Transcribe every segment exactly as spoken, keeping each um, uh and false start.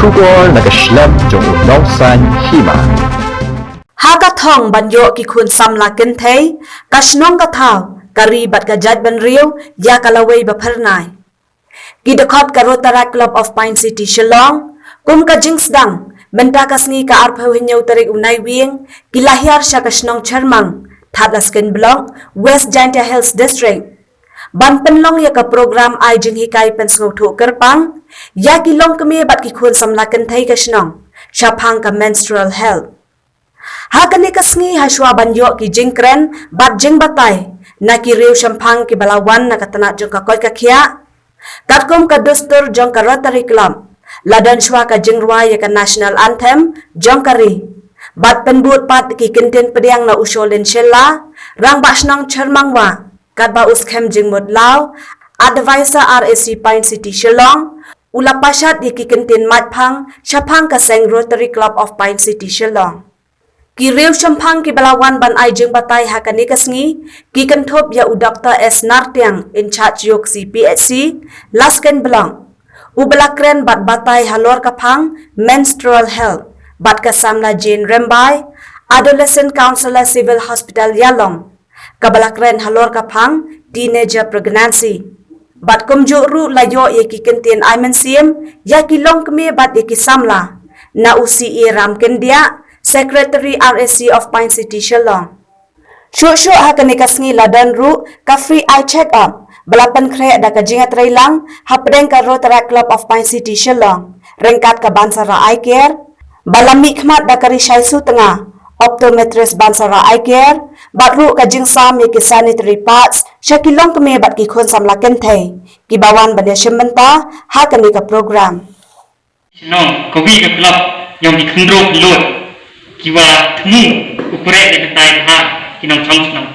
Khubor na ka shlem jong u nongsan hima. Ha ka thong ban ïoh ki khun samla kynthei, ka shnong ka thaw, ka ri bad ka jaitbynriew, ïa ka lawei ba phyrnai. Ki dkhot ka Rotaract Club of Pine City Shillong, kum ka jingsdang, mynta ka sngi ka arphew hynñiew tarik u Naiwieng, ki la hiar sha ka shnong Chyrmang, Thadlaskein Block, West Jaintia Hills District. Ban pynlong ïa ka program ai jinghikai pynsngewthuh kyrpang, ïa ki longkmie bad ki khun samla kynthei ka shnong, shaphang ka menstrual health. Ha kane ka sngi hashwa ban ïoh ki jingkren, bad jingbatai, na ki riew shemphang kiba la wan na ka tnat jong ka koit ka khiah. Katkum ka dustur jong ka Rotary Club, la don shwa ka jingrwai ïa ka National Anthem, jong ka ri. Bad pynbud pat ki kyntien pdiang na u Sholin Shylla, Rangbah Shnong Chyrmang Wah, katba u Skhem Jingmut Law, Advisor R A C Pine City Shillong, u la pashat ïa ki kyntien matphang, shaphang ka seng Rotary Club of Pine City Shillong. Ki riew shemphang kiba la wan ban ai jingbatai ha kane ka sngi, ki kynthup ïa u Doktor S Nartiang, in charge Yoksi P H C, Laskein Block. Uba la kren bad batai halor ka phang, menstrual health, bad ka samla Jane Rymbai, Adolescent Counselor Civil Hospital Ïalong, kaba la kren halor ka phang, teenager pregnancy. Bad kumjuh ruh la ïoh ïa ki kyntien ai mynsiem, ïa ki longkmie bad ïa ki samla. Na u C A Ram Kyndiah, Secretary R A C of Pine City Shillong. Shuh shuh ha kane ka sngi la don ruh, ka free eye check up. Ba la pynkhreh da ka jingïatreilang, hapdeng ka Rotaract Club of Pine City Shillong. Ryngkat ka Bansara Eye Care, ba la mihkhmat da ka Rishai Sutnga, Optometrist Bansara Eye Care, bad ruh ka jingsam ïa ki sanitary pads, sha ki longkmie bad ki khun samla kynthei, kiba wan ban ïashim bynta, ha kane ka program. Shnong, ka wi ka club, ïong ki khynroo khyllood, kiwa thmu, u khreh da ka tai bha, ki nongchong shnong.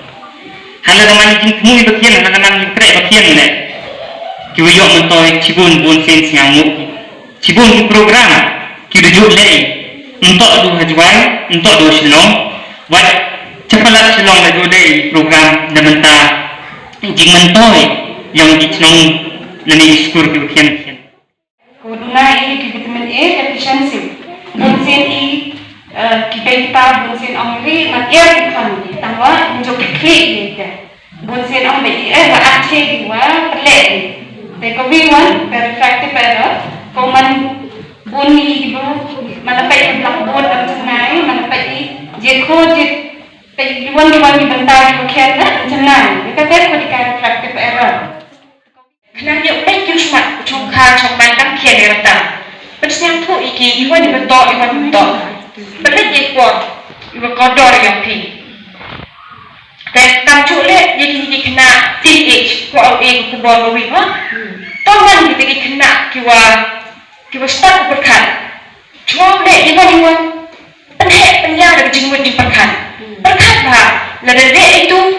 Hala ka man jingthmu iba khian, hala ka man jingkhreh ba khian leh. Kiwa ïoh myntoi, chibun bun sien sñiaw nguh. Chibun ki program, ki da jooh leh, ym toh du ha Jowai, ym toh du ha Shillong, wat cha palat Shillong la jooh leh program na bynta jingmyntoi ïong ki chnong lane ki skur kiba khian khian. Ko duna i ki vitamin A deficiency. Bun sien i, eh, ki bei kita bun sien ong ri, man er ki kham, tangwa, ym jooh ki khlieh i te. Bun sien ong ba i, eh, ba at che di wa pyrleh di. Te ka wi wan, ka refractive error, ko man bun i di bun, man la peit i blackboard am chennai, man la peit i je kho je peit i wan i wan i bynta i ko khian na am chennai. Ka te ko di ka refractive error. Khnang ïa u peit ki u smat u chongkha chongman kam khian ïa rta. Pynsñiawthooh ïa ki, i wan i ba toh, i wan i ba toh. Pynleit ïa i por, i ba kordor ïa phi. Te kam juh leh ïa kine ki khynnah teenage, kwah u e ka khubor ba wi ha. To man kita ki khynnah kiwa, kiwa start pyrkhat. Jngoh leh ïa wan ïa wan. Pynheh pynïar da ka jingmut jingpyrkhat. Pyrkhat bha, lada leh itu,